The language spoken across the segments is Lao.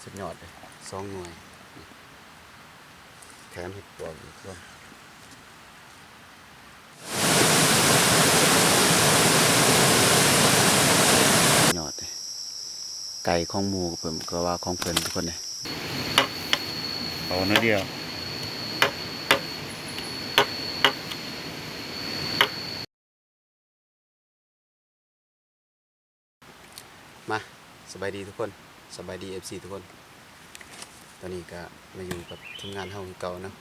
ສຸດຍອດເດ້ ສອງໜ່ວຍ ແຖມເຫັດປວກອີກ ຍອດເດ້ ໄກ່ຂອງໝູ່ເພິ່ນກໍວ່າຂອງເພິ່ນທຸກຄົນເດ້ ເອົາໜ້ອຍດຽວ. ມາ ສະບາຍດີທຸກຄົນ ສະບາຍດີ ເອັຟຊີ ທຸກຄົນ. ຕອນນີ້ກະມາຢູ່ກັບທີມງານເຮົາຄືເກົ່າເນາະ.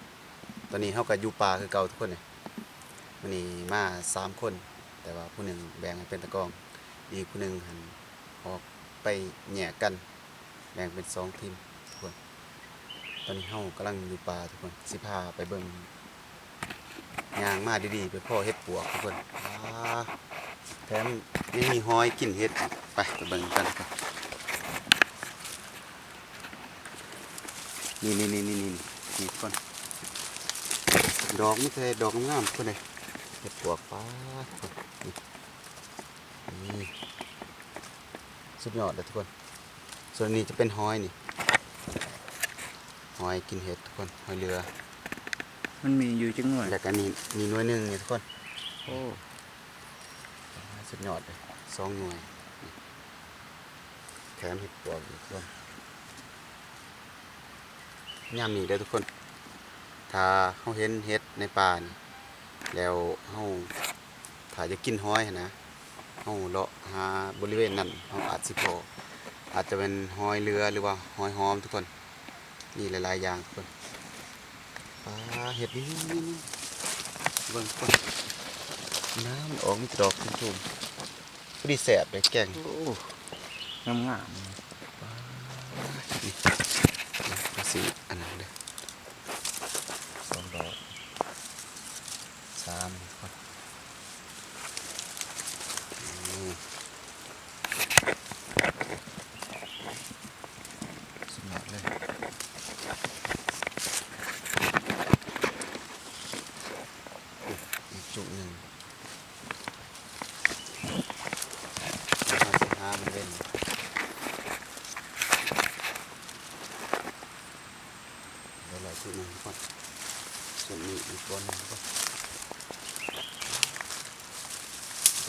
ຕອນນີ້ເຮົາກະຢູ່ປ່າຄືເກົ່າທຸກຄົນເດ. ມື້ນີ້ມາສາມຄົນ ແຕ່ວ່າຜູ້ໜຶ່ງແບ່ງໃຫ້ເປັນຕາກ້ອງ ອີກຜູ້ໜຶ່ງຫັ້ນອອກໄປແຍກກັນ ແບ່ງເປັນສອງທີມທຸກຄົນ. ຕອນນີ້ເຮົາກຳລັງຢູ່ປ່າທຸກຄົນ ຊິພາໄປເບິ່ງ ຍ່າງມາດີໆ ໄປພໍ້ເຫັດປວກທຸກຄົນ. ປາ ແຖມຍັງມີຫອຍກິນເຫັດອີກ. ໄປ ໄປເບິ່ງນຳກັນທຸກຄົນ. ນີ້ໆໆໆໆ ນີ້ທຸກຄົນ ດອກມີແຕ່ດອກງາມໆ ທຸກຄົນເດ. ເຫັດປວກ ປາ ທຸກຄົນ ນີ້ ນີ້ ສຸດຍອດເລີຍທຸກຄົນ. ສ່ວນນີ້ຈະເປັນຫອຍນີ້ ຫອຍກິນເຫັດທຸກຄົນ ຫອຍເຫຼືອ. ມັນມີຢູ່ຈັກໜ່ວຍ? ແລ້ວກະນີ້ ນີ້ໜ່ວຍໜຶ່ງນີ້ທຸກຄົນ. ໂອ້ ສຸດຍອດເລີຍ ສອງໜ່ວຍ ແຖມເຫັດປວກອີກທຸກຄົນ. ຍາມນີ້ເດີທຸກຄົນ ຖ້າເຮົາເຫັນເຫັດໃນປ່ານີ້ ແລ້ວເຮົາ ຖ້າຢາກກິນຫອຍຫັ້ນນະ ເຮົາເລາະຫາບໍລິເວນນັ້ນ ເຮົາອາດຊິພໍ້ ອາດຈະແມ່ນຫອຍເຫຼືອ ຫຼືວ່າຫອຍຫອມທຸກຄົນ. ມີຫຼາຍໆຢ່າງທຸກຄົນ. ປາ ເຫັດນີ້ ນີ້ ນີ້ ເບິ່ງທຸກຄົນ ນ້ຳມັນອອກມີແຕ່ດອກທຸ່ມໆ ພໍດີແຊບເດ້ແກງ. ໂອ້ ງາມໆ ປາ ນີ້ ເອົາຊິອັນນັ້ນເດີ ສອງດອກ ສາມ ນີ້ ສຸດຍອດເລີຍ. ອີກຈຸໜຶ່ງ ເຮົາຊິຫາມັນເຫຼັ້ນ ໄດ້ຫຼາຍຈຸໜຶ່ງກ່ອນ. ສ່ວນນີ້ອີກບ່ອນໜຶ່ງກ່ອນ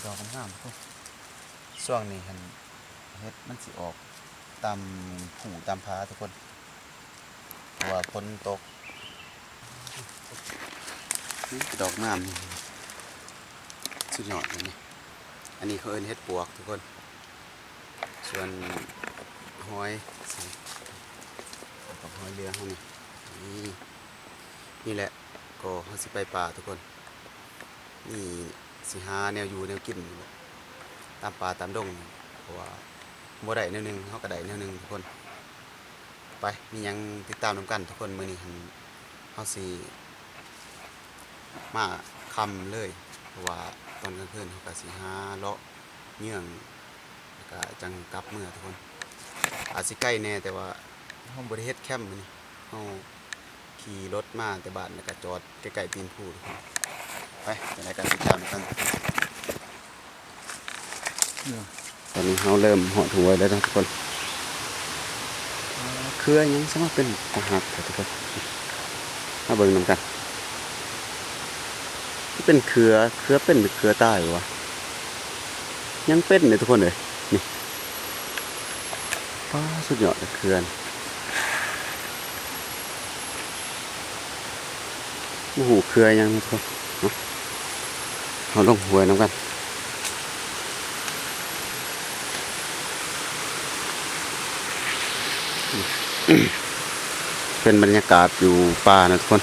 ດອກງາມໆ. ຊ່ວງນີ້ຫັ້ນ ເຫັດມັນຊິອອກຕາມພູຕາມຜາທຸກຄົນ ເພາະວ່າຝົນຕົກ. ນີ້ດອກງາມ ສຸດຍອດເລີຍນີ້. ອັນນີ້ເຂົາເອີ້ນເຫັດປວກທຸກຄົນ. ສ່ວນຫອຍ ໃສ່ບັກຫອຍເຫຼືອເຮົານີ້ ນີ້ ນີ້ແຫຼະ ກໍເຮົາຊິໄປປ່າທຸກຄົນ. ນີ້ຊິຫາແນວຢູ່ແນວກິນຕາມປ່າຕາມດົງ ເພາະວ່າບໍ່ໄດ້ແນວໜຶ່ງ ເຮົາກໍໄດ້ແນວໜຶ່ງທຸກຄົນ. ໄປ ມີຫຍັງຕິດຕາມນຳກັນທຸກຄົນ. ມື້ນີ້ຫັ້ນເຮົາຊິມາຄ່ຳເລີຍ ເພາະວ່າຕອນກາງຄືນເຮົາກໍຊິຫາເລາະເຍືອງ ແລ້ວກໍຈັ່ງກັບເມືອທຸກຄົນ. ອາດຊິໄກແດ່ ແຕ່ວ່າເຮົາບໍ່ໄດ້ເຮັດແຄມມື້ນີ້ ເຮົາຂີ່ລົດມາແຕ່ບ້ານ ແລ້ວກໍຈອດໃກ້ໆຕີນພູ. ໄປ ຈັ່ງໃດກໍຕິດຕາມນຳກັນ. ຕອນນີ້ເຮົາເລີ່ມຮອດຫ້ວຍແລ້ວເນາະທຸກຄົນ. ເຄືອຫຍັງຊິມາເປັນຕາຮັກແທ້ທຸກຄົນ ມາເບິ່ງນຳກັນ. ເປັນເຄືອ ເຄືອເປັນ ເຄືອຕາຍວະ ຍັງເປັນເດ້ທຸກຄົນເອີຍ ນີ້. ປາ ສຸດຍອດເລີຍເຄືອນີ້ ບໍ່ຮູ້ເຄືອຫຍັງເນາະ ເຮົາລົງຫ້ວຍນຳກັນ. ເປັນບັນຍາກາດຢູ່ປ່ານະທຸກຄົນ.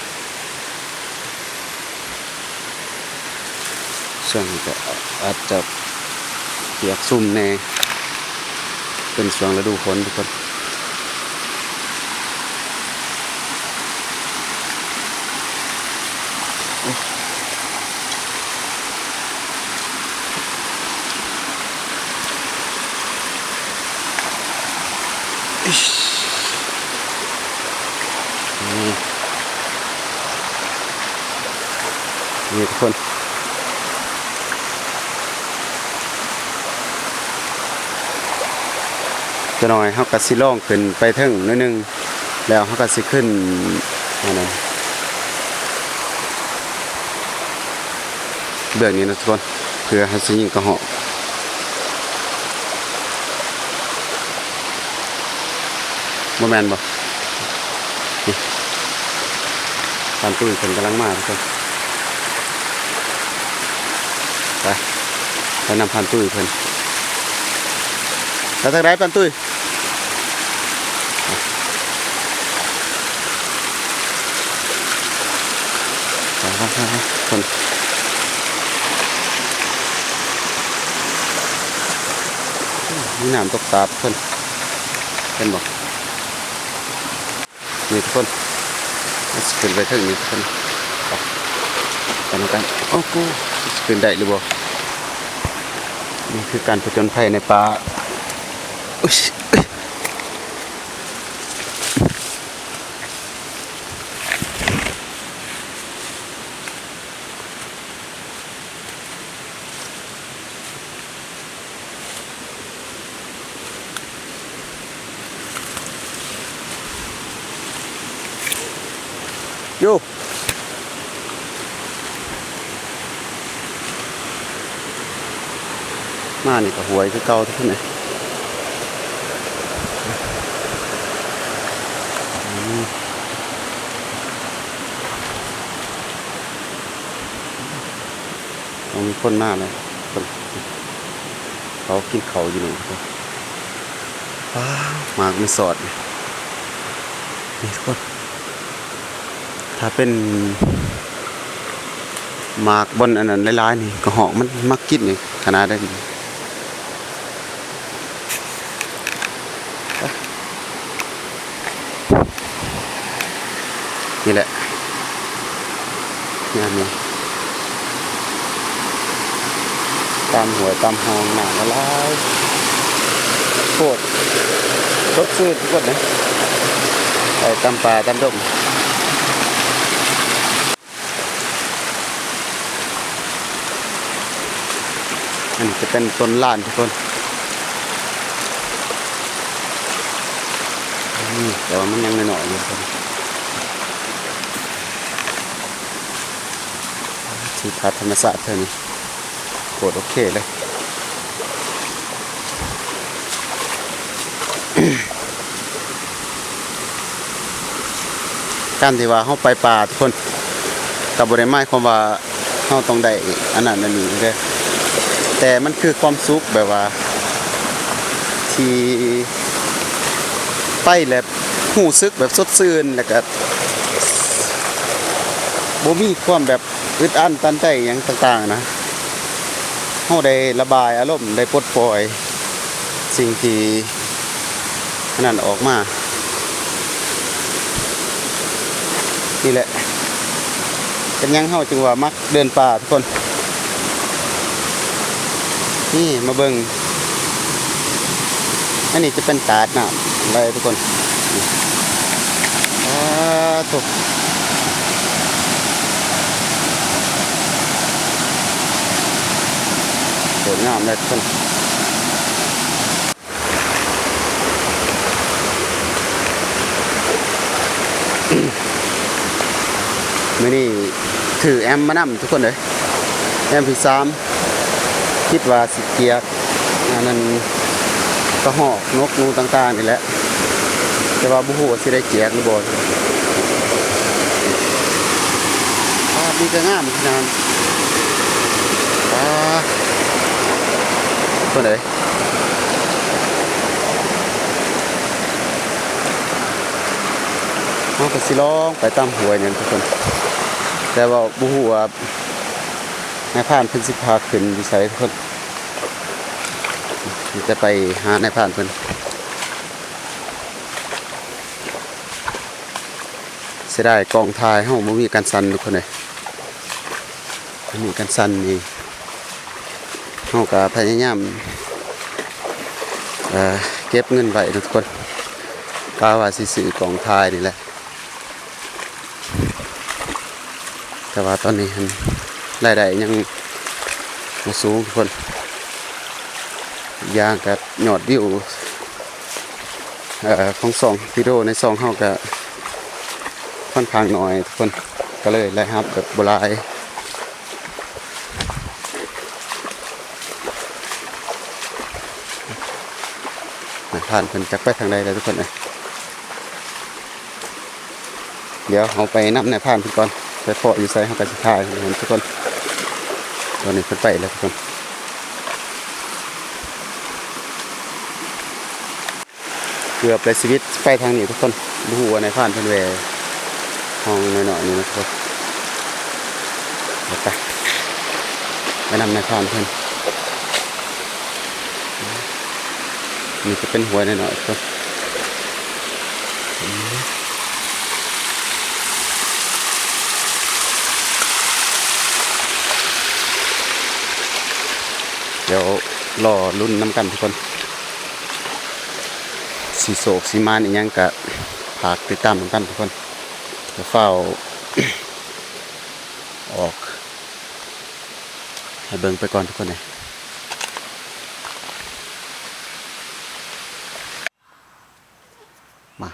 ຊ່ວງນີ້ກໍອາດຈະປຽກຊຸ່ມແດ່ ເປັນຊ່ວງລະດູຝົນທຸກຄົນ. ນີ້ ນີ້ທຸກຄົນ. ຈັກໜ່ອຍເຮົາກໍຊິລອງຂຶ້ນໄປເທິງໜ້ອຍໜຶ່ງ ແລ້ວເຮົາກໍຊິຂຶ້ນ ອັນນັ້ນ ເບື້ອງນີ້ນະທຸກຄົນ ເພື່ອເຮົາຊິຍິງກະຮອກ ບໍ່ແມ່ນບໍ່? ນີ້ ພັນຕຸ້ຍເພິ່ນກຳລັງມາທຸກຄົນ ໄປ ໄປນຳພັນຕຸ້ຍເພິ່ນ ໄປທາງໃດພັນຕຸ້ຍ? ໄປໆໆ ຄົນ ມີນ້ຳຕົກຕາດເພິ່ນ ເຫັນບໍ່? ນີ້ທຸກຄົນ ເຮົາຊິຂຶ້ນໄປເທິງນີ້ທຸກຄົນ ໄປ ໄປນຳກັນ ໂອ້ໂຫ ຊິຂຶ້ນໄດ້ຫຼືບໍ່? ນີ້ຄືການຜະຈົນໄພໃນປ່າ ອຸ້ຍ ໂຢ ມານີ້ກໍຫ້ວຍຄືເກົ່າທຸກຄົນເອີຍ ອືມ. ຕ້ອງມີຄົນມາແລ້ວ ເຂົາກິນເຂົ້າຢູ່ນີ້ ວ້າວ ໝາກມັນສອດ ນີ້ທຸກຄົນ ຖ້າເປັນໝາກບ່ອນອັນນັ້ນຫຼາຍໆ ນີ້ ກະຮອກມັນມັກກິນນີ້ຂະໜາດໃດ. ນີ້ແຫຼະ ຍາມນີ້ ຕາມຫ້ວຍຕາມຮ່ອງ ນ້ຳກໍຫຼາຍໂພດ ສົດຊື່ນທຸກຄົນເດ້ ໄປຕາມປ່າຕາມດົງ. ອັນນີ້ຈະເປັນຕົ້ນລານທຸກຄົນ ອືມ ແຕ່ວ່າມັນຍັງນ້ອຍໆຢູ່ທຸກຄົນ ທິວທັດທຳມະຊາດເທື່ອນີ້ ໂຄດໂອເຄເລີຍ. ການທີ່ວ່າເຮົາໄປປ່າທຸກຄົນ ກໍບໍ່ໄດ້ໝາຍຄວາມວ່າເຮົາຕ້ອງໄດ້ອັນນັ້ນອັນນີ້ເດ້ ແຕ່ມັນຄືຄວາມສຸກແບບວ່າ ທີ່ໄປແລ້ວຮູ້ສຶກແບບສົດຊື່ນ ແລ້ວກໍບໍ່ມີຄວາມແບບ ອຶດອັດຕັນໃຈຫຍັງຕ່າງໆນະ ເຮົາໄດ້ລະບາຍອາລົມ ໄດ້ປົດປ່ອຍສິ່ງທີ່ອັນນັ້ນອອກມາ ນີ້ແຫຼະ ເປັນຫຍັງເຮົາຈຶ່ງວ່າມັກເດີນປ່າທຸກຄົນ ນີ້ມາເບິ່ງ ອັນນີ້ຈະເປັນຕາດນ້ຳໄຫຼທຸກຄົນ ປາໂທ້ ສວຍງາມເລີຍທຸກຄົນ. ມື້ນີ້ຖືແອັມມານຳທຸກຄົນເອີຍ ແອັມພີສາມ ຄິດວ່າຊິກຽກອັນນັ້ນ ກະຮອກ ນົກ ໜູຕ່າງໆນີ້ແຫຼະ ແຕ່ວ່າບໍ່ຮູ້ວ່າຊິໄດ້ກຽກຫຼືບໍ່. ພາບນີ້ກໍງາມຂະໜາດ ປາ ທຸກຄົນເອີຍ. ເຮົາກໍຊິລອງໄປຕາມຫ້ວຍນີ້ທຸກຄົນ ແຕ່ວ່າບໍ່ຮູ້ວ່ານາຍພານເພິ່ນຊິພາຂຶ້ນຢູ່ໃສທຸກຄົນ ຈະໄປຫານາຍພານເພິ່ນ ເສຍດາຍກ້ອງຖ່າຍເຮົາບໍ່ມີກັນສັ່ນທຸກຄົນເອີຍ ບໍ່ມີກັນສັ່ນນີ້ ເຮົາກໍພະຍາຍາມ ເອີ ເກັບເງິນໄວ້ທຸກຄົນ ກະວ່າຊິຊື້ກ້ອງຖ່າຍນີ້ແຫຼະ ແຕ່ວ່າຕອນນີ້ຫັ້ນລາຍໄດ້ຍັງບໍ່ສູງທຸກຄົນ ອີກຢ່າງກໍຍອດວິວ ເອີ ຂອງຊ່ອງ ວິດີໂອໃນຊ່ອງເຮົາກະຂ້ອນຂ້າງໜ້ອຍທຸກຄົນ ກະເລີຍລາຍຮັບແບບບໍ່ຫຼາຍ. ນາຍພານເພິ່ນຈັກໄປທາງໃດແລ້ວທຸກຄົນເອີຍ. ດຽວເຮົາໄປນຳນາຍພານເພິ່ນກ່ອນ ໄປພໍ້ຢູ່ໃສເຮົາກະຊິຖ່າຍໃຫ້ເຫັນທຸກຄົນ. ຕອນນີ້ເພິ່ນໄປແລ້ວທຸກຄົນ ເກືອບແລ້ວ ຊີວິດໄປທາງນີ້ທຸກຄົນ. ບໍ່ຮູ້ວ່ານາຍພານເພິ່ນແວ່ຫ້ອງນ້ອຍໆນີ້ນະທຸກຄົນ. ໄປ ໄປນຳນາຍພານເພິ່ນ. ນີ້ຈະເປັນຫ້ວຍນ້ອຍໆ ທຸກຄົນ. ດຽວລໍລຸ້ນນຳກັນທຸກຄົນ ຊິໂຊກຊິໝານອີ່ຫຍັງກະຝາກຕິດຕາມນຳກັນທຸກຄົນ. ດຽວຟ້າວອອກໃຫ້ເບິ່ງໄປກ່ອນທຸກຄົນເອີຍ. ມາ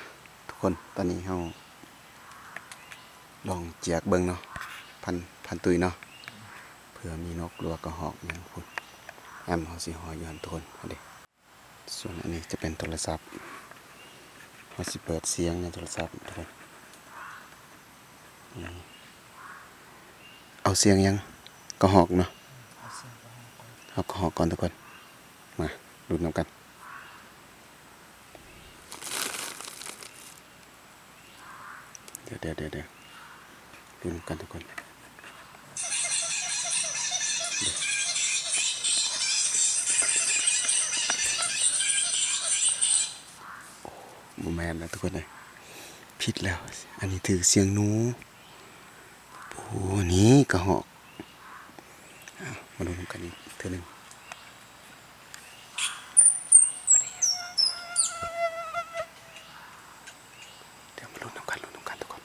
ທຸກຄົນ ຕອນນີ້ເຮົາລອງຈຽກເບິ່ງເນາະ ພັນ ພັນຕຸ້ຍເນາະ ເຜື່ອມີນົກ ຫຼືວ່າກະຮອກຫຍັງພຸ້ນ. ແອມເຮົາຊິຫໍ່ຢູ່ຫັ້ນທຸກຄົນ. ອັນນີ້ ສ່ວນອັນນີ້ຈະເປັນໂທລະສັບ ເຮົາຊິເປີດສຽງໃນໂທລະສັບທຸກຄົນ. ເອົາສຽງຫຍັງ? ກະຮອກເນາະ. ເອົາກະຮອກກ່ອນທຸກຄົນ. ມາລຸ້ນນຳກັນ. ດຽວໆ ລຸ້ນນຳກັນທຸກຄົນ. ບໍ່ແມ່ນແລ້ວທຸກຄົນເອີຍ ຜິດແລ້ວ. ອັນນີ້ຖືກສຽງໜູ. ໂອ້ ນີ້ກະຮອກ. ເອົາ ມາລຸ້ນນຳກັນອີກເທື່ອໜຶ່ງ. ດຽວມາລຸ້ນນຳກັນ ລຸ້ນນຳກັນທຸກຄົນ.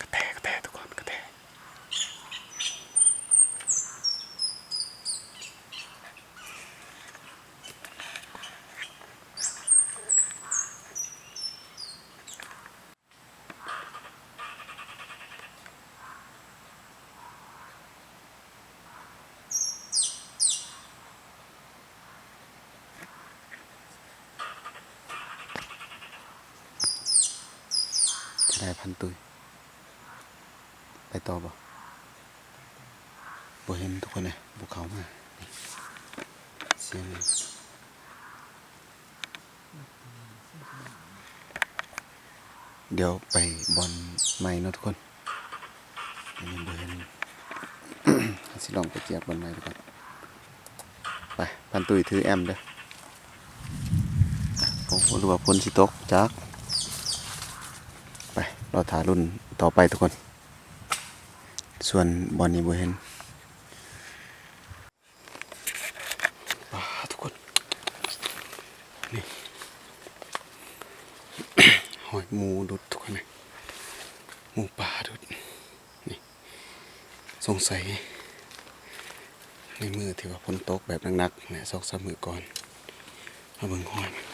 ກະແຕ ກະແຕທຸກຄົນ ກະແຕ. ຈະໄດ້ພັນຕຸ້ຍ ໄປຕໍ່ບໍ່? ບໍ່ເຫັນທຸກຄົນເອີຍ ບໍ່ເຂົ້າມາ. ສຽງ ດຽວໄປບ່ອນໃໝ່ເນາະທຸກຄົນ. ອັນນີ້ບໍ່ເຫັນ ເຮົາຊິລອງໄປຈຽກບ່ອນໃໝ່ດູກ່ອນ. ໄປ ພັນຕຸ້ຍຖືແອມເດີ. ໂອ້ ຫຼືວ່າຝົນຊິຕົກ ຈັກ. ໄປ ລໍຖ້າລຸ້ນຕໍ່ໄປທຸກຄົນ. ສ່ວນບ່ອນນີ້ບໍ່ເຫັນ. ປາ ທຸກຄົນ ນີ້ ຮອຍໝູດຸດທຸກຄົນເອີຍ ໝູປ່າດຸດ. ນີ້ ສົງໄສໃນມື້ທີ່ວ່າຝົນຕົກແບບໜັກໆແຫຼະ ສອງສາມມື້ກ່ອນ. ມາເບິ່ງຮອຍມັນ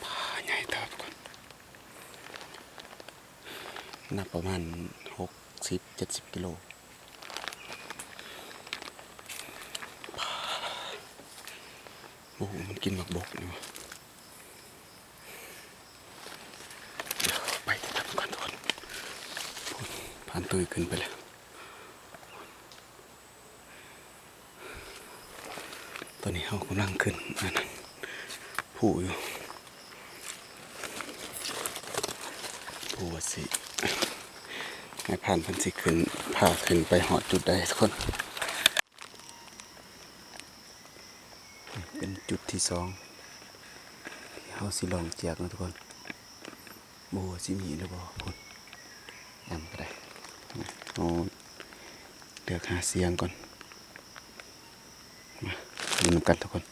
ປາໃຫຍ່ເຕີບທຸກຄົນ ໜັກປະມານຫົກສິບເຈັດສິບກິໂລ. ບໍ່ຮູ້ມັນກິນໝາກບົກນີ້ຫວາ. ດຽວໄປຕິດຕາມກັນທຸກຄົນ. ພັນຕຸ້ຍຂຶ້ນໄປແລ້ວ. ຕອນນີ້ເຮົາກຳລັງຂຶ້ນອັນນັ້ນ ພູຢູ່ ພູວ່າຊິ ນາຍພານເພິ່ນຊິຂຶ້ນ ພາຂຶ້ນໄປຮອດຈຸດໃດທຸກຄົນ. ເປັນຈຸດທີສອງທີ່ເຮົາຊິລອງຈຽກເນາະທຸກຄົນ. ບໍ່ຮູ້ວ່າຊິມີຫຼືບໍ່ພຸ້ນ ແອມກະໄດ້. ໂອ້ ໂອ້ ເ ລືອກຫາສຽງກ່ອນ ມາ ເບິ່ງນຳກັນທຸກຄົນ.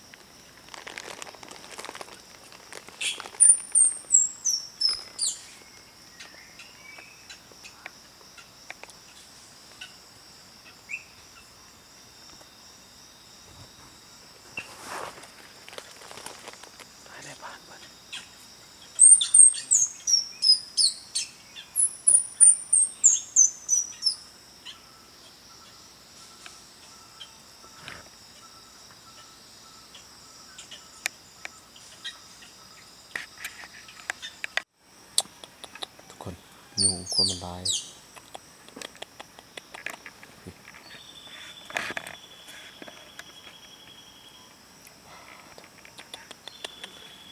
ທຸກຄົນ ຍຸງຄວາມມັນຫຼາຍ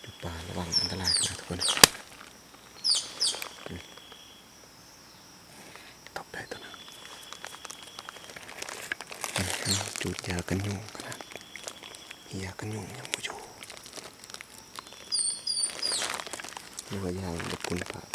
ຢູ່ປ່າລະວັງອັນຕະລາຍເດີທຸກຄົນ. ຕົບໄດ້ຕົວໜຶ່ງ ຈູດຢາກັນຍຸງກັນນະ ຢາກັນຍຸງຍັງບໍ່ຢູ່ ຫຼືວ່າຢາລົບກຸນປາກ.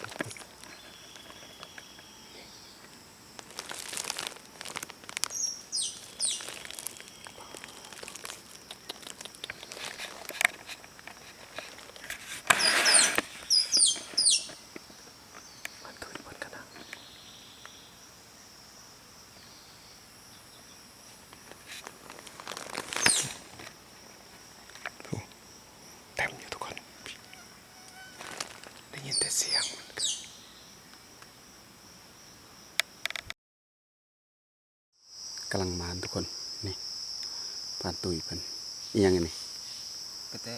ໂອ້ ເຕັມຢູ່ທຸກຄົນ ໄດ້ຍິນແຕ່ສຽງມັນ. ກຳລັງມານທຸກຄົນ ນີ້ ພານຕຸ້ຍເພິ່ນ ອີ່ຫຍັງອັນນີ້ ກະແຕ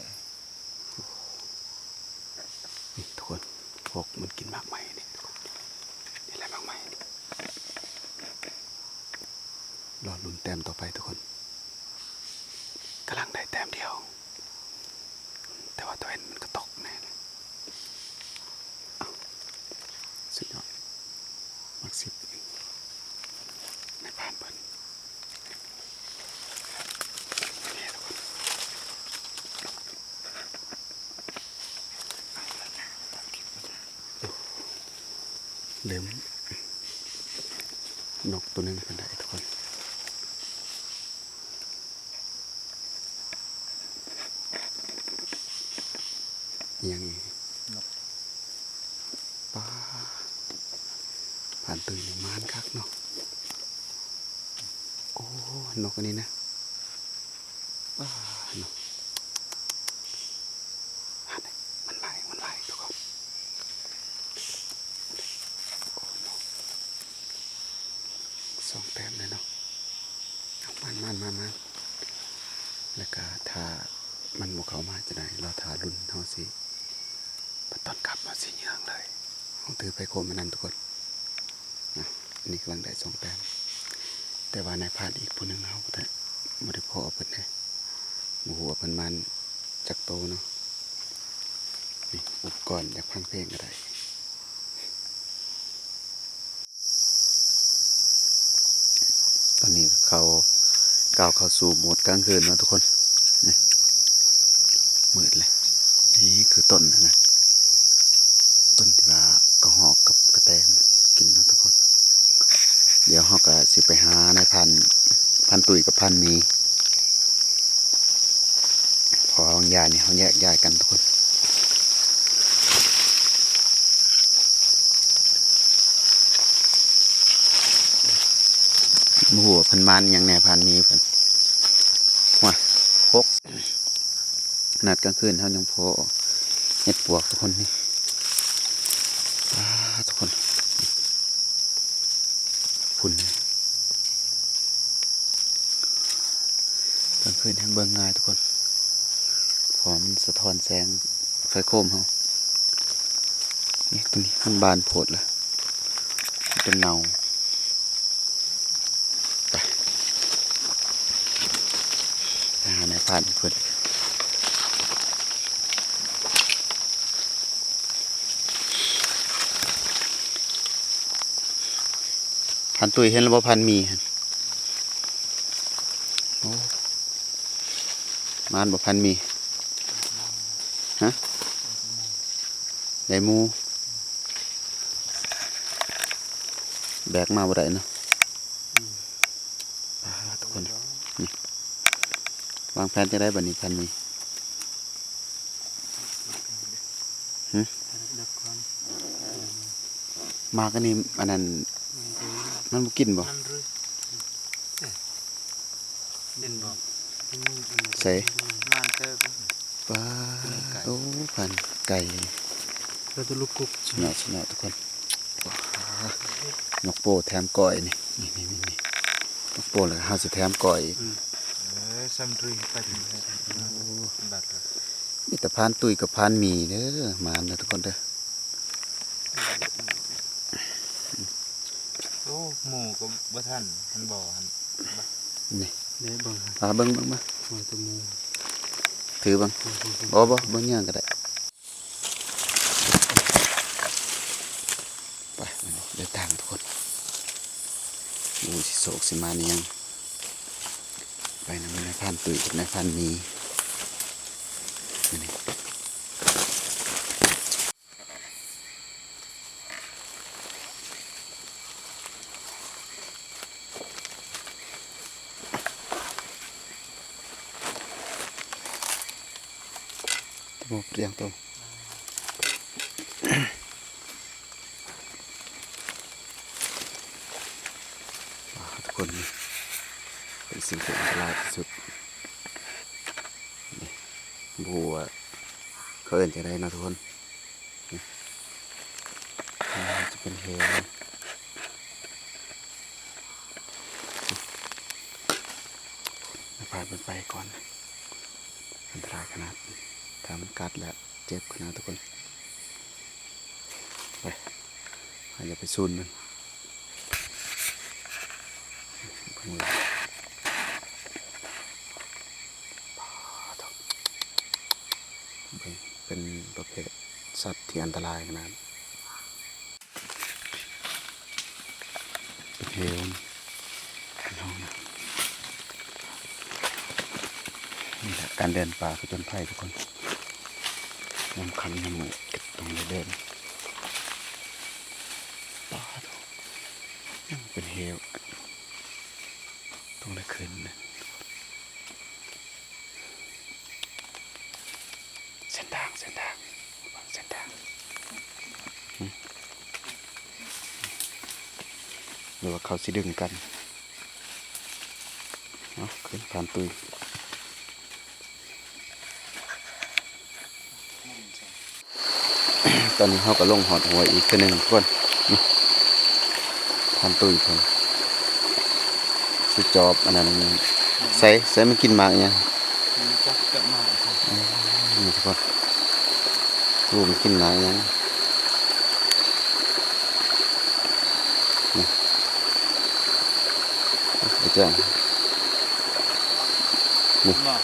ນີ້ທຸກຄົນ ພວກມັນກິນໝາກໄມ້ນີ້ທຸກຄົນ ນີ້ແຫຼະໝາກໄມ້ນີ້ ລໍລຸ້ນແຕ້ມຕໍ່ໄປທຸກຄົນ ກຳລັງໄດ້ແຕ້ມດຽວ ແຕ່ວ່າຕາເວັນມັນກະຕົກແນ່ ເອົ້າ ສຸດຍອດ ໝາກສິບ ໃນບ້ານເພິ່ນ ນີ້ທຸກຄົນ ລືມ ນົກໂຕໜຶ່ງເພິ່ນໄດ້ທຸກຄົນ. ອີ່ຫຍັງອີກ ນົກ ປາ ພານຕຸ້ຍນີ້ໝານຄັກເນາະ ໂອ້ ນົກອັນນີ້ນະ ປາ ເນາະ ຫັ້ນນະ ມັນມາເອງ ມັນມາເອງທຸກຄົນ ໂອ້ ນົກ ສອງແຕ້ມເລີຍເນາະ ມານ ມານ ມານ ມານ ແລ້ວກະຖ້າມັນບໍ່ເຂົ້າມາຈະໄດ້ ລໍຖ້າລຸ້ນ ເຮົາຊິ ບັດຕອນກັບເຮົາຊິເຍືອງເລີຍ ເຮົາຖືໄຟໂຄມອັນນັ້ນທຸກຄົນ ນະ ອັນນີ້ກຳລັງໄດ້ສອງແຕ້ມ ແຕ່ວ່ານາຍພານອີກຜູ້ໜຶ່ງເຮົາບໍ່ໄດ້ ບໍ່ໄດ້ພໍ້ເພິ່ນເດ້ ບໍ່ຮູ້ວ່າເພິ່ນມານຈັກໂຕເນາະ ນີ້ ອຸປະກອນຢາກຟັງເພງກະໄດ້. ຕອນນີ້ເຂົ້າ ກ້າວເຂົ້າສູ່ໂໝດກາງຄືນເນາະທຸກຄົນ ນີ້ ມືດແລ້ວ ນີ້ຄືຕົ້ນຫັ້ນນະ ຕົ້ນທີ່ວ່າກະຮອກກັບກະແຕມາກິນເນາະທຸກຄົນ ດຽວເຮົາກະຊິໄປຫານາຍພານ ພານຕຸ້ຍກັບພານໝີ ເພາະວ່າບາງຢ່າງນີ້ເຮົາແຍກຍ້າຍກັນທຸກຄົນ ບໍ່ຮູ້ວ່າເພິ່ນມານຫຍັງແດ່ ພານໝີເພິ່ນ ໂອ້ຍ ຫົກ ຂະໜາດກາງຄືນເຮົາຍັງພໍເຮັດປວກທຸກຄົນນີ້ ປາ ທຸກຄົນ ພຸ້ນ ກາງຄືນແຮ່ງເບິ່ງງ່າຍທຸກຄົນ ເພາະວ່າມັນສະທ້ອນແສງໄຟໂຄມເຮົາ ນີ້ ໂຕນີ້ມັນບານໂພດລະ ຈົນເນົ່າ ໄປ ໄປຫານາຍພານເພິ່ນ. ພັນຕຸ້ຍເຫັນແລ້ວບໍ່ ພັນໝີຫັ້ນ ໂອ້ ມານບໍ່ພັນໝີ ຮະ ໄດ້ໝູ ແບກມາບໍ່ໄດ້ເນາະ ອືມ ພຸ້ນ ນີ້ ວາງແຜນຈັ່ງໃດບັດນີ້ ຄັນນີ້? ຫຶ? ໝາກອັນນີ້ ອັນນັ້ນ ມັນບໍ່ກິນບໍ່? ມັນຮື້ ເຫັນບໍ່? ໃສ? ມັນເຕີບ ປາດ ໂອ້ ພັນໄກ່ ແລ້ວແຕ່ລູກກົກ ສະເນາະ ສະເນາະທຸກຄົນ ຍົກໂປ້ແຖມກ້ອຍນີ້ ນີ້ໆໆ ຍົກໂປ້ແລ້ວເຮົາຊິແຖມກ້ອຍອີກ ເອີ ຊຳເລີຍ ໄປເຖິງ ໂອ້ ບັດ ມີແຕ່ພານຕຸ້ຍກັບພານໝີເດີ ໝານເດີທຸກຄົນເດີ ໂອ້ ໝູກໍບໍ່ທັນ ຫັ້ນບໍ່ ຫັ້ນ ນີ້ ເດ້ເບິ່ງ ອ່າ ເບິ່ງ ເບິ່ງ ເບິ່ງ ໂອ້ຍ ແຕ່ໝູ ຖືເບິ່ງ ໂອ້ຍ ໂອ້ຍ ບໍ່ ບໍ່ ບໍ່ຍ່າງກໍໄດ້ ໄປ ເດີນທາງທຸກຄົນ ໂອ້ຍ ຊິໂຊກຊິໝານອີ່ຫຍັງ ໄປນຳນາຍພານຕຸ້ຍກັບນາຍພານໝີ ມື້ນີ້ ໂອ້ ປຽງໂຕ ອ່າ ທຸກຄົນ ນີ້ເປັນສິ່ງທີ່ອັນຕະລາຍທີ່ສຸດ ນີ້ ບໍ່ຮູ້ວ່າເຂົາເອີ້ນຈັ່ງໃດເນາະທຸກຄົນ. ນີ້ ອ່າ ຈະເປັນແຫວ ໃຫ້ຜ່ານເພິ່ນໄປກ່ອນ ອັນຕະລາຍຂະໜາດ ຖ້າມັນກັດແລ້ວເຈັບຂະໜາດທຸກຄົນ ໄປ ເຮົາຢ່າໄປສູນມັນ. ເປັນປະເພດສັດທີ່ອັນຕະລາຍຂະໜາດ ເປັນເຫວ ເປັນຮ່ອງນ້ຳ ນີ້ແຫຼະການເດີນປ່າຜະຈົນໄພທຸກຄົນ ຍາມຄ່ຳຍາມມືດກໍຕ້ອງໄດ້ເດີນ ປາດໂທ້ ຍັງເປັນເຫວ ຕ້ອງໄດ້ຂຶ້ນນະ ເສັ້ນທາງ ເສັ້ນທາງ ເສັ້ນທາງ ຫຶ ຫຼືວ່າເຂົາຊິດຶງກັນ ເອົາ ຂຶ້ນຜ່ານຕຸ້ຍ. ຕອນນີ້ເຮົາກໍລົງຮອດຫ້ວຍອີກເທື່ອໜຶ່ງທຸກຄົນ ນີ້ ທ່ານຕຸ້ຍເພິ່ນຊິຈອບອັນນັ້ນ ໃສ່ ໃສ່ ມັນກິນໝາກອີ່ຫຍັງ? ນີ້ຈັກ ຈັກໝາກ ນີ້ທຸກຄົນ ໂອ້ ມັນກິນໝາກອີ່ຫຍັງ? ນີ້ ໄປແຈ້ງ ນີ້ ບໍ່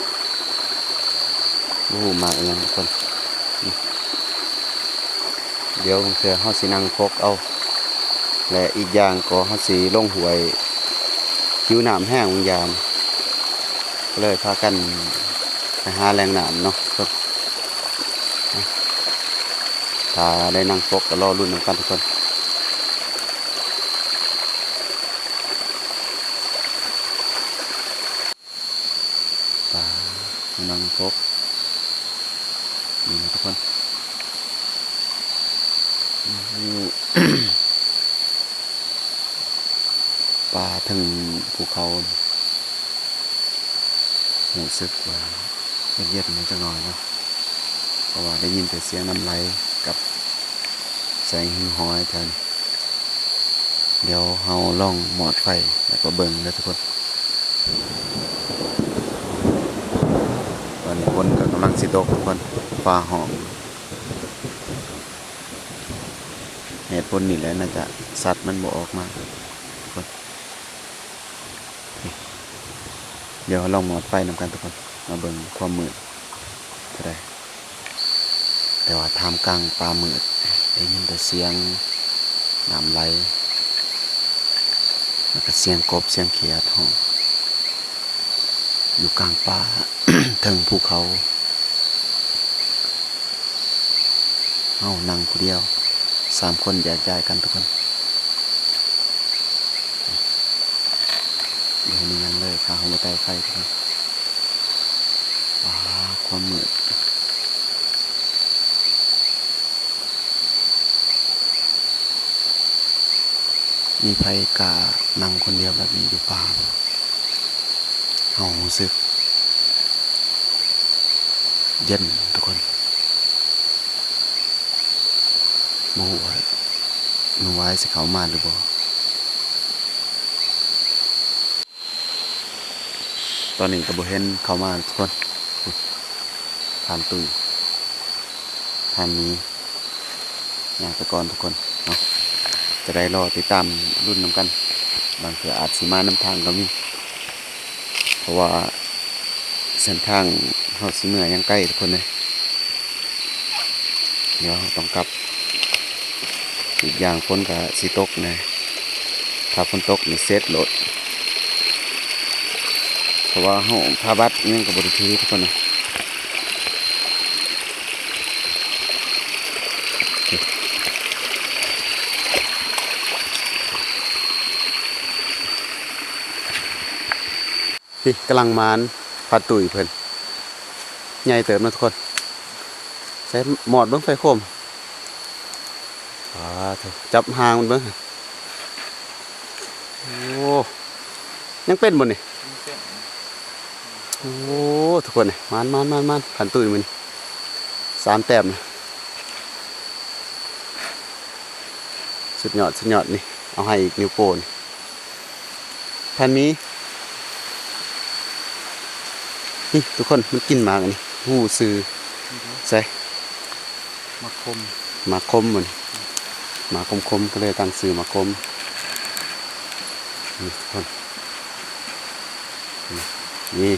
ຮູ້ໝາກອີ່ຫຍັງທຸກຄົນ ນີ້ ດຽວບາງເທື່ອເຮົາຊິນັ່ງພົກເອົາ ແລະ ອີກຢ່າງກໍເຮົາຊິລົງຫ້ວຍ ຫິວນ້ຳແຮງບາງຢ່າງ ກໍເລີຍພາກັນໄປຫາແຫຼ່ງນ້ຳເນາະ ທຸກຄົນ ຖ້າໄດ້ນັ່ງປົກກໍລໍລຸ້ນນຳກັນທຸກຄົນ ປາ ນັ່ງປົກ ນີ້ນະທຸກຄົນ ໂອ້ ປ່າເທິງພູເຂົາ ຮູ້ສຶກວ່າເຢັນໆແດ່ຈັກໜ້ອຍເນາະ ເພາະວ່າໄດ້ຍິນແຕ່ສຽງນ້ຳໄຫຼກັບແສງຫິ່ງຫ້ອຍແຖວນີ້ ດຽວເຮົາລອງມອດໄຟ ແລ້ວກໍເບິ່ງເດີທຸກຄົນ ຕອນນີ້ຝົນກໍກຳລັງຊິຕົກທຸກຄົນ ຟ້າຮ້ອງ ເຫດຜົນນີ້ແຫຼະ ໜ້າຈະສັດມັນບໍ່ອອກມາທຸກຄົນ ດຽວເຮົາລອງມອດໄຟນຳກັນທຸກຄົນ ມາເບິ່ງຄວາມມືດເທົ່າໃດ ແຕ່ວ່າທ່າມກາງປ່າມືດ ໄດ້ຍິນແຕ່ສຽງນ້ຳໄຫຼ ແລ້ວກໍສຽງກົບ ສຽງຂຽດຮ້ອງ ຢູ່ກາງປ່າ ເທິງພູເຂົາ ເຮົານັ່ງຜູ້ດຽວ ສາມຄົນແຍກຍ້າຍກັນທຸກຄົນ ບໍ່ເຫັນອີ່ຫຍັງເລີຍ ເຮົາມາໄຕ່ໄຟ ອາ ຄວາມມືດ. ມີໃຜກ້ານັ່ງຄົນດຽວແບບນີ້ຢູ່ປ່າບໍ່? ເຮົາຮູ້ສຶກເຢັນທຸກຄົນ. ບໍ່ຮູ້ວ່າໜູຫວາຍຊິເຂົ້າມາຫຼືບໍ່. ຕອນນີ້ກໍບໍ່ເຫັນເຂົ້າມາທຸກຄົນ. ຜ່ານຕຸ້ຍ ຜ່ານໝີ ຍ່າງໄປກ່ອນທຸກຄົນເນາະ. ຈະໄດ້ລໍຕິດຕາມລຸ້ນນຳກັນ, ບາງເທື່ອອາດຊິມານຳທາງກໍມີ ເພາະວ່າເສັ້ນທາງເຮົາຊິເມືອຍັງໄກທຸກຄົນເອີຍ. ດຽວເຮົາຕ້ອງກັບ, ອີກຢ່າງຝົນກະຊິຕົກແດ່, ຖ້າຝົນຕົກນີ້ເສັດໂລດ, ເພາະວ່າເຮົາຜ້າບັດຫຍັງກໍບໍ່ໄດ້ຖືທຸກຄົນ. ນີ້ກຳລັງມານ ພານຕຸ້ຍເພິ່ນ ໃຫຍ່ເຕີບເນາະທຸກຄົນ. ໃສ່ມອດເບິ່ງໄຟໂຄມ. ອາໂທ້ ຈັບຫາງມັນເບິ່ງ. ໂອ້ ຍັງເປັນບໍ່ນີ້? ຍັງເປັນ. ໂອ້ ທຸກຄົນ ມານໆໆໆ ພານຕຸ້ຍມື້ນີ້ ສາມແຕ້ມນະ. ສຸດຍອດ ສຸດຍອດ ນີ້ ເອົາໃຫ້ອີກ ນິ້ວໂປ້ນີ້. ທ່ານມີ ນີ້ທຸກຄົນ ມັນກິນໝາກອັນນີ້ ຮູ້ຊື່ ໃສ ໝາກຂົມ ໝາກຂົມມັນ ໝາກຂົມໆ ກໍເລີຍຕັ້ງຊື່ໝາກຂົມ. ນີ້ທຸກຄົນ ນີ້ ນີ້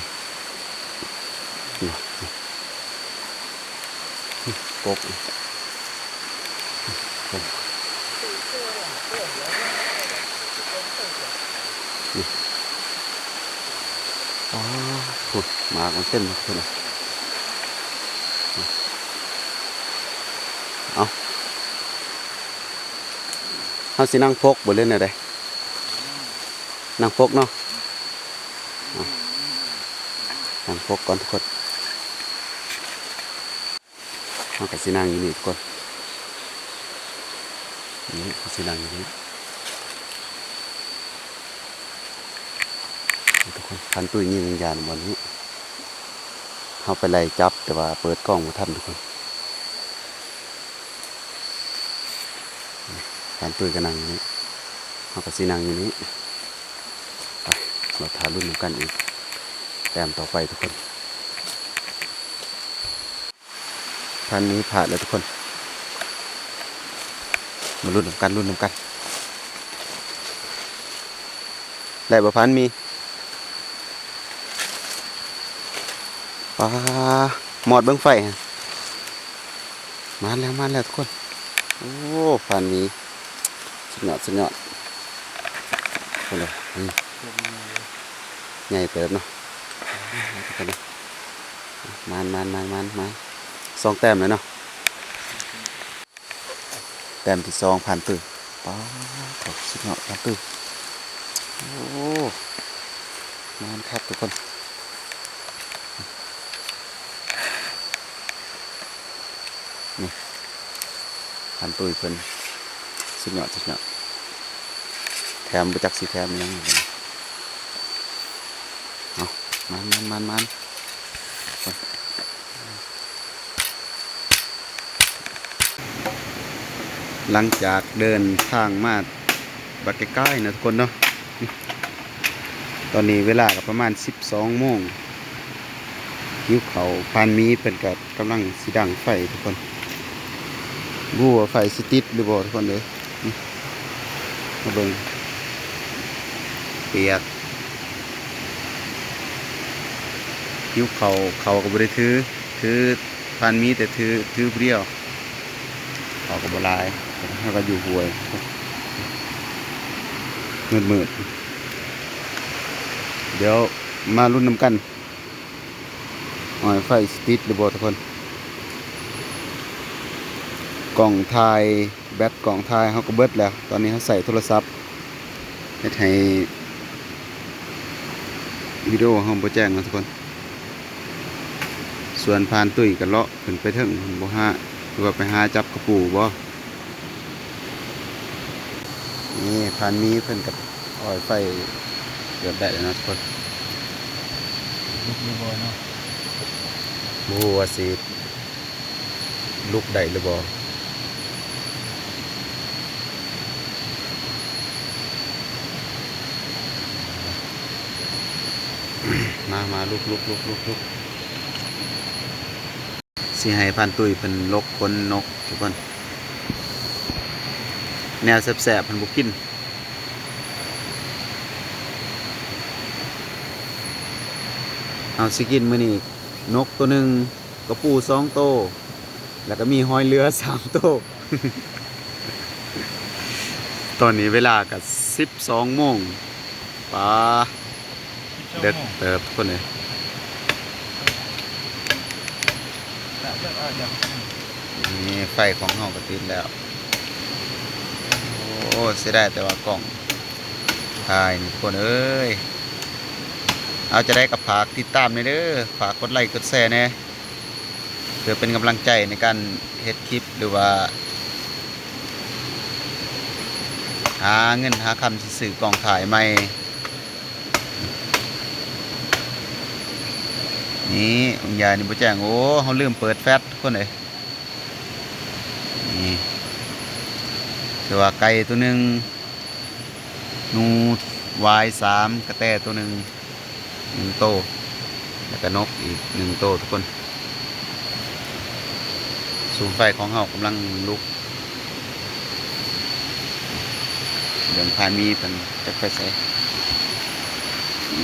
ນີ້ ນີ້ ກົກ ກົກ ນີ້ ອໍ ພຸ້ນ ໝາກມັນເຕັມເລີຍພຸ້ນນະ. ເອົາ ເຮົາຊິນັ່ງພົກບໍ່ ຫຼືແນວໃດ? ນັ່ງພົກເນາະ. ອ່ະ ນັ່ງພົກກ່ອນທຸກຄົນ. ເຮົາກໍຊິນັ່ງຢູ່ນີ້ທຸກຄົນ. ນີ້ ເຮົາຊິນັ່ງຢູ່ນີ້ ນີ້ທຸກຄົນ. ພັນຕຸ້ຍຍິງວິນຍານບ່ອນນີ້. ເຮົາໄປໄລ່ຈັບ ແຕ່ວ່າເປີດກ້ອງບໍ່ທັນທຸກຄົນ. ທ່ານຕຸ້ຍກໍນັ່ງຢູ່ນີ້ ເຮົາກໍຊິນັ່ງຢູ່ນີ້. ໄປ ລໍຖ້າລຸ້ນນຳກັນອີກ ແຕ້ມຕໍ່ໄປທຸກຄົນ. ທ່ານມີພາດແລ້ວທຸກຄົນ. ມາລຸ້ນນຳກັນ ລຸ້ນນຳກັນ. ໄດ້ບໍ່ ພານມີ? ປາ ມອດເບິ່ງໄຟ ມາແລ້ວ ມາແລ້ວທຸກຄົນ. ໂອ້ ພານມີ ສຸດຍອດ ສຸດຍອດ. ພຸ້ນເດີ ນີ້ ໃຫຍ່ເຕີບເນາະ. ມານ ມານ ສອງແຕ້ມແລ້ວເນາະ. ແຕ້ມທີສອງ ພານຕຸ້ຍ. ປາດ ສຸດຍອດ ພານຕຸ້ຍ. ໂອ້ ມານຄັກທຸກຄົນ. ນີ້ ພານຕຸ້ຍເພິ່ນ ສຸດຍອດ ສຸດຍອດ. ແຖມ ບໍ່ຈັກຊິແຖມອີ່ຫຍັງ. ເອົາ ມານ ມານ ມານ ມານ. ຫຼັງຈາກເດີນທາງມາບັກໄກໆນະທຸກຄົນເນາະ, ຕອນນີ້ເວລາກໍປະມານສິບສອງໂມງ, ຫິວເຂົ້າ. ພານໝີເພິ່ນກໍກຳລັງຊິດັງໄຟທຸກຄົນ, ບໍ່ຮູ້ວ່າໄຟຊິຕິດຫຼືບໍ່ທຸກຄົນເອີຍ. ມາເບິ່ງ ປຽກ ຫິວເຂົ້າ, ເຂົ້າກໍບໍ່ໄດ້ຖື, ຖື ພານໝີແຕ່ຖື ຖືຜູ້ດຽວ, ເຂົ້າກໍບໍ່ຫຼາຍ. ເຮົາກໍຢູ່ຫ້ວຍ ມືດໆ. ດຽວມາລຸ້ນນຳກັນ ໂອ້ຍ ໄຟຊິຕິດຫຼືບໍ່ທຸກຄົນ. ກ້ອງຖ່າຍ ແບັດກ້ອງຖ່າຍເຮົາກໍເບິດແລ້ວ, ຕອນນີ້ເຮົາໃຊ້ໂທລະສັບ ເຮັດໃຫ້ ວິດີໂອເຮົາບໍ່ແຈ້ງເນາະທຸກຄົນ. ສ່ວນພານຕຸ້ຍກໍເລາະຂຶ້ນໄປເທິງ ບໍ່ຫາ ຫຼືວ່າໄປຫາຈັບກະປູບໍ່. ນີ້ພານມີເພິ່ນກໍ ອ້ອຍໄຟເກືອບໄດ້ແລ້ວເນາະທຸກຄົນ. ລຸກຫຼືບໍ່ເນາະ? ບໍ່ຮູ້ວ່າຊິລຸກໄດ້ຫຼືບໍ່. ມາ ມາ ລຸກ ລຸກ ລຸກ ລຸກ ລຸກ. ຊິໃຫ້ພານຕຸ້ຍເພິ່ນລົກຂົນນົກທຸກຄົນ. ແນວແຊບໆ ເພິ່ນບໍ່ກິນ. ເຮົາຊິກິນມື້ນີ້ນົກໂຕໜຶ່ງ, ກະປູສອງໂຕ ແລ້ວກໍມີຫອຍເຫຼືອສາມໂຕ. ຕອນນີ້ເວລາກໍສິບສອງໂມງ. ປາ ເດິກເຕີບພຸ້ນເດ. ນີ້ໄຟຂອງເຮົາກໍຕິດແລ້ວ. ໂອ້ ເສຍດາຍແຕ່ວ່າກ້ອງຖ່າຍນີ້ທຸກຄົນເອີຍ. ເອົາ ຈັ່ງໃດກໍຝາກຕິດຕາມແດ່ເດີ, ຝາກກົດໄລກົດແຊແດ່. ເພື່ອເປັນກຳລັງໃຈໃນການເຮັດຄລິບ ຫຼືວ່າຫາເງິນຫາຄຳຊິຊື້ກ້ອງຖ່າຍໃໝ່. ນີ້ ບາງຢ່າງນີ້ບໍ່ແຈ້ງ. ໂອ້ ເຮົາລືມເປີດແຟລດທຸກຄົນເອີຍ. ນີ້ ຖືວ່າໄກ່ໂຕໜຶ່ງ, ໜູວາຍສາມ, ກະແຕໂຕໜຶ່ງ ໜຶ່ງໂຕ ແລ້ວກະນົກອີກໜຶ່ງໂຕທຸກຄົນ. ສູນໄຟຂອງເຮົາກຳລັງລຸກ. ເບິ່ງພານມີເພິ່ນຈັກໄປໃສ.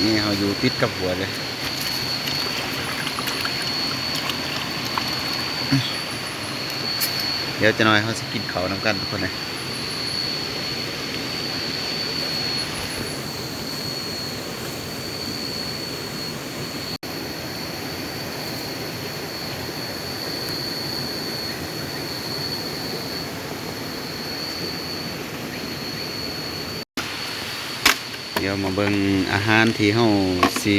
ນີ້ເຮົາຢູ່ຕິດກັບຫົວເລີຍ. ດຽວຈັກໜ້ອຍເຮົາຊິກິນເຂົ້ານຳກັນທຸກຄົນເອີຍ. ດຽວມາເບິ່ງອາຫານທີ່ເຮົາຊິ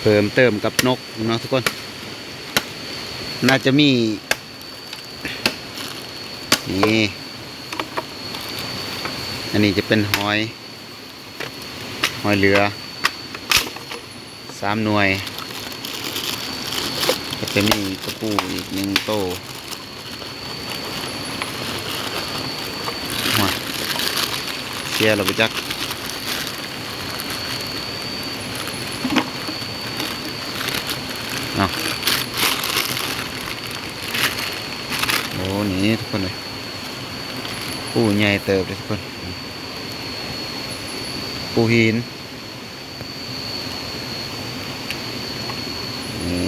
ເພີ່ມເຕີມກັບນົກເນາະທຸກຄົນ. ໜ້າຈະມີ ນີ້ ອັນນີ້ຈະເປັນຫອຍ ຫອຍເຫຼືອສາມໜ່ວຍ, ກໍຈະມີກະປູອີກໜຶ່ງໂຕ. ໂອ້ຍ ເສຍແລ້ວບໍ່ຈັກ. ເອົາ ໂອ້ ນີ້ທຸກຄົນເອີຍ, ປູໃຫຍ່ເຕີບເດ້ທຸກຄົນ, ປູຫີນ. ນີ້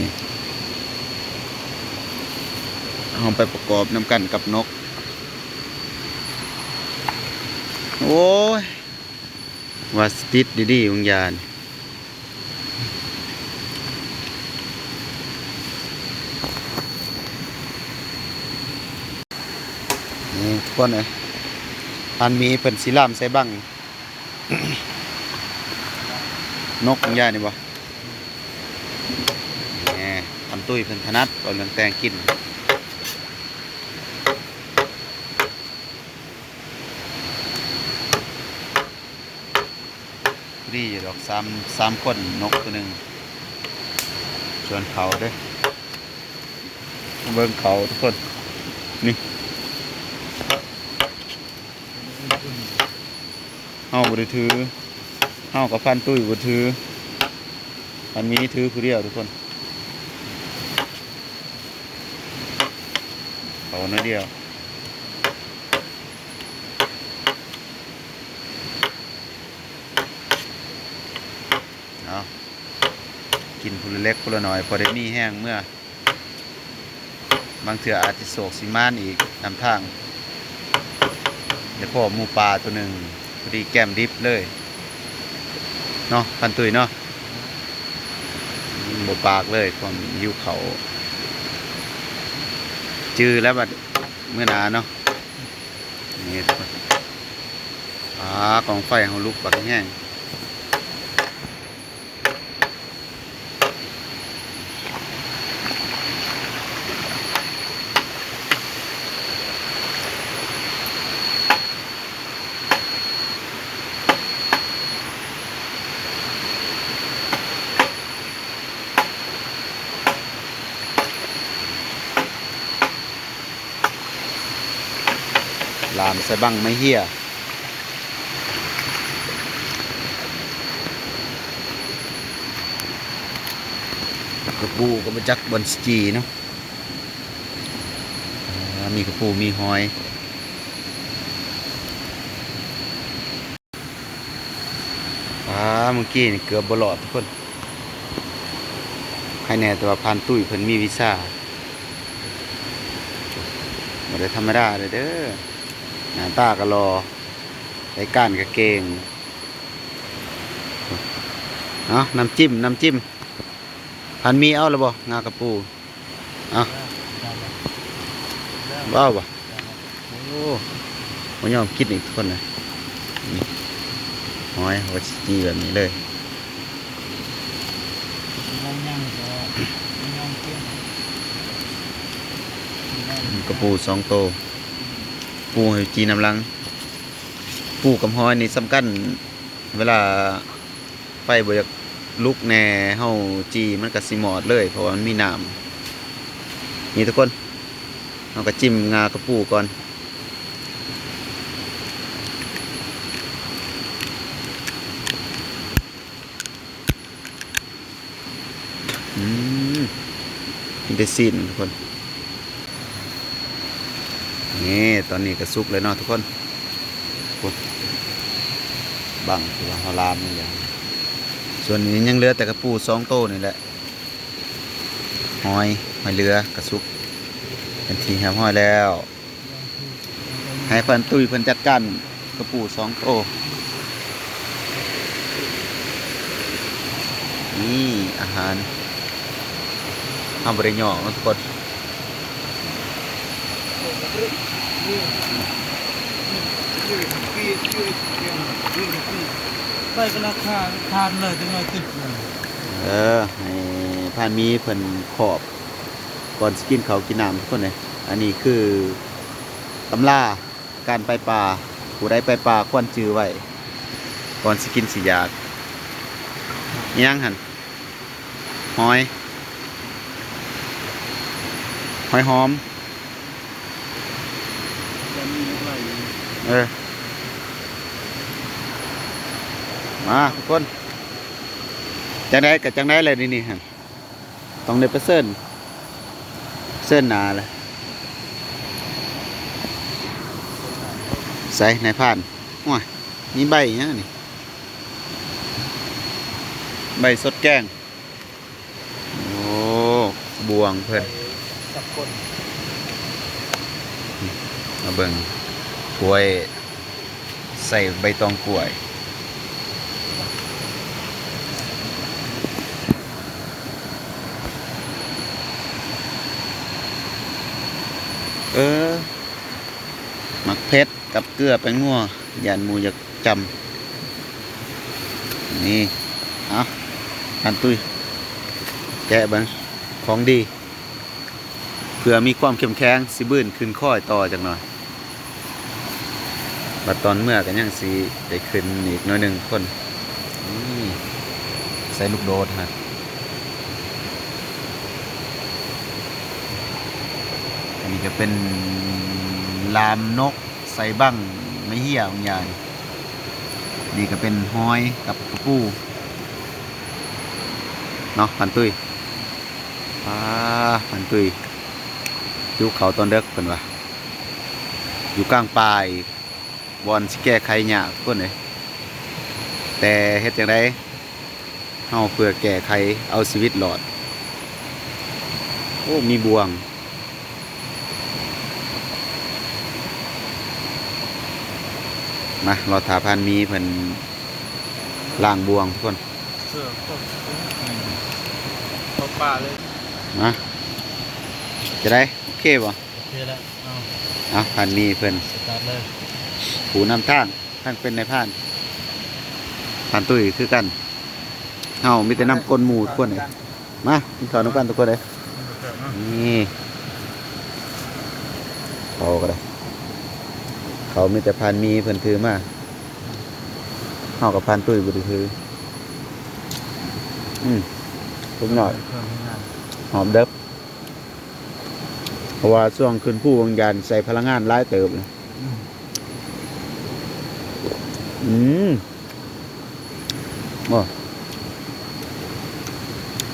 ເຮົາໄປປະກອບນຳກັນກັບນົກ. ໂອ້ຍ ວ່າຊິຕິດດີໆ ບາງຢ່າງ. ນີ້ທຸກຄົນເອີຍ, ພັນໝີເພິ່ນຊິລາມໃສ່ບັງ ນົກຂອງຍາຍນີ້ບໍ່? ແໝ່ ພັນຕຸ້ຍເພິ່ນຖະໜັດເວົ້າເລື່ອງແຕ່ງກິນ. ພໍດີຢູ່ດອກ ສາມ ສາມຄົນ ນົກໂຕໜຶ່ງ. ສ່ວນເຂົາເດ້ ເບິ່ງເຂົາທຸກຄົນ ນີ້ ເຮົາບໍ່ໄດ້ຖື, ເຮົາກັບພັນຕຸ້ຍບໍ່ຖື, ພັນໝີຖືຜູ້ດຽວທຸກຄົນ. ເຂົາໜ້ອຍດຽວ. ເອົາ ກິນຜູ້ລະເລັກຜູ້ລະໜ້ອຍ ພໍໄດ້ມີແຮງເມືອ. ບາງເທື່ອອາດຈະໂຊກຊິມານອີກນຳທາງ, ໄດ້ພໍ້ໝູປ່າໂຕໜຶ່ງ ພໍດີແກ້ມດິບເລີຍເນາະ ພັນຕຸ້ຍເນາະ. ບໍ່ປາກເລີຍ ຄວາມຫິວເຂົ້າ. ຈື່ແລ້ວບັດມື້ໜ້າເນາະ. ນີ້ ອາ ກອງໄຟເຮົາລຸກບັກແຮງ. ຫຼາມໃສ່ບັ້ງໄມ້ເຫ້ຍ. ກະປູກະບໍ່ຈັກບ່ອນຊິຈີ່ເນາະ. ອາ ມີກະປູມີຫອຍ. ອາ ມື້ກີ້ນີ້ເກືອບບໍ່ລອດທຸກຄົນ. ໃຄແນ່ແຕ່ວ່າພານຕຸ້ຍເພິ່ນມີວິຊາ. ບໍ່ໄດ້ທຳມະດາເດີ້ ໜ້າຕາກະຫຼໍ່ ໄດ້ການກະເກັ່ງ. ເອົາ ນ້ຳຈິ້ມ ນ້ຳຈິ້ມ. ພານມີເອົາແລ້ວບໍ່ ງາກະປູ? ເອົາ ບໍ່ເອົາບໍ່? ໂອ້ ບໍ່ຍອມກິນອີກຄົນນະ. ນີ້ ຫອຍເຮົາກໍຊິຈີ່ແບບນີ້ເລີຍ. ກະປູສອງໂຕ ປູໃຫ້ຈີ່ນຳຫຼັງ. ປູກັບຫອຍນີ້ສຳຄັນ ເວລາ ໄຟບໍ່ຢາກລຸກແນ່ ເຮົາຈີ່ມັນກະຊິມອດເລີຍ ເພາະວ່າມັນມີນ້ຳ. ນີ້ທຸກຄົນ ເຮົາກະຈິ້ມງາກະປູກ່ອນ. ອືມ ມີແຕ່ຊີ້ນທຸກຄົນ. ນີ້ ຕອນນີ້ກະສຸກແລ້ວເນາະທຸກຄົນ. ໂອ້ ບັ້ງທີ່ວ່າເຮົາລາມນີ້ແຫຼະ. ສ່ວນນີ້ຍັງເຫຼືອແຕ່ກະປູສອງໂຕນີ້ແຫຼະ. ຫອຍ ຫອຍເຫຼືອກະສຸກເປັນທີ່ຮຽບຮ້ອຍແລ້ວ. ໃຫ້ພານຕຸ້ຍເພິ່ນຈັດການກະປູສອງໂຕ. ນີ້ອາຫານ ເຮົາບໍ່ໄດ້ຫຍອກເນາະທຸກຄົນ. ໄປກະລາຄາທານເລີຍ ຈັກໜ້ອຍຕິດເລີຍ. ເອີ ໃຫ້ພານມີເພິ່ນຂອບ ກ່ອນຊິກິນເຂົ້າກິນນ້ຳທຸກຄົນເອີຍ. ອັນນີ້ຄືຕຳລາການໄປປ່າ ຜູ້ໃດໄປປ່າຄວນຈື່ໄວ້ ກ່ອນຊິກິນຊິຢາກ. ອີຫຍັງຫັ້ນ? ຫອຍ ຫອຍຫອມ. ເອີ ມາທຸກຄົນ ຈັ່ງໃດກະຈັ່ງໃດແຫຼະນີ້ຫັ້ນ. ຕ້ອງໄດ້ໄປເຊີນ ເຊີນໜ້າແຫຼະ. ໃສນາຍພານ? ໂອ້ຍ ມີໃບຫຍັງນີ້? ໃບສົດແກງ. ໂອ້ ບ່ວງເພິ່ນ ມາເບິ່ງຖ້ວຍ ໃສ່ໃບຕອງກ້ວຍ. ເອີ ໝາກເຜັດກັບເກືອແປ້ງນົວ ຢ້ານໝູຢາກຈຳ. ນີ້ ເອົາ ທ່ານຕຸ້ຍ ແກະເບິ່ງ ຂອງດີ. ເພື່ອມີຄວາມເຂັ້ມແຂງ ຊິບືນຂຶ້ນຄອຍຕໍ່ຈັກໜ່ອຍ. ບັດຕອນເມືອກະຍັງຊິໄດ້ຂຶ້ນອີກໜ້ອຍໜຶ່ງຄົນ. ນີ້ ໃສ່ລູກໂດດຫັ້ນ. ອັນນີ້ກະເປັນລາມນົກ ໃສ່ບັ້ງໄມ້ເຫ້ຍຂອງຍາຍ. ນີ້ກະເປັນຫອຍກັບກະປູເນາະ ພັນຕຸ້ຍ. ປ້າ ພັນຕຸ້ຍ ຫິວເຂົ້າຕອນເດິກເພິ່ນວ່າ. ຢູ່ກາງປ່າອີກ ບ່ອນຊິແກ້ໄຂຍາກພຸ້ນເດ້. ແຕ່ເຮັດຈັ່ງໃດ ເຮົາເພື່ອແກ້ໄຂເອົາຊີວິດລອດ. ໂອ້ ມີບ່ວງ. ມາ ລໍຖ້າພານມີເພິ່ນລ້າງບ່ວງທຸກຄົນ. ເອີ ເຂົ້າປ່າເລີຍ. ມາ ຈັ່ງໃດ ໂອເຄບໍ່? ໂອເຄແລ້ວ. ເອົາ ເອົາ ພານມີເພິ່ນ ສະຕາດເລີຍ. ຜູ້ນຳທາງ ທັງເປັນນາຍພານ ພານຕຸ້ຍຄືກັນ. ເຮົາມີແຕ່ນຳກົ້ນໝູ່ທຸກຄົນເດ້. ມາ ກິນເຂົ້ານຳກັນທຸກຄົນເດ້. ນີ້ ເຂົ້າກະໄດ້ ເຂົ້າມີແຕ່ພານມີເພິ່ນຖືມາ. ເຮົາກັບພານຕຸ້ຍບໍ່ໄດ້ຖື. ອືມ ເດັກນ້ອຍ ຫອບເດີບ. ເພາະວ່າຊ່ວງຂຶ້ນພູວັງຢານໃຊ້ພະລັງງານຫຼາຍເຕີບ. ອືມ ອືມ ໂອ້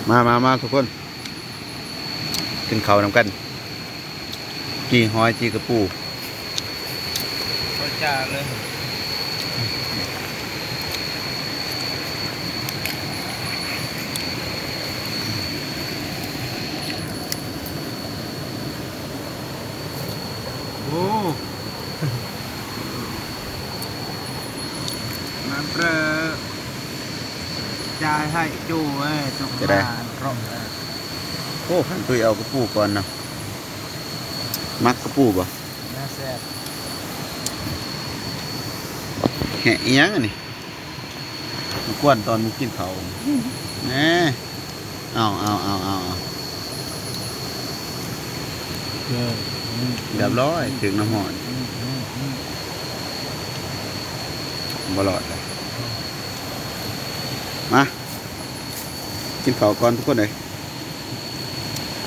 ມາ ມາ ມາ ທຸກຄົນ ກິນເຂົ້ານຳກັນ ຈີ່ຫອຍ ຈີ່ກະປູ ເຂົ້າຈ້າເລີຍ. ໂອ້ ມາເບີ ຈ່າຍໃຫ້ໂຈ້ເອີຍ ຈະໄດ້ ໂອ້ ຄັນຕຸ້ຍເອົາກະປູກ່ອນເນາະ ມັກກະປູບໍ່? ໜ້າແຊບ ແຫະ ອີ່ຫຍັງອັນນີ້? ມາກວນຕອນໝູ່ກິນເຂົ້າ ແນ່ ເອົາ ເອົາ ເອົາ ເອົາ ເອີ ອືມ ຮຽບຮ້ອຍ ອືມ ຖືກນ້ຳຮ້ອນ ອືມ ອືມ ອືມ ບໍ່ລອດເລີຍ ມາ ກິນເຂົ້າກ່ອນທຸກຄົນເອີຍ.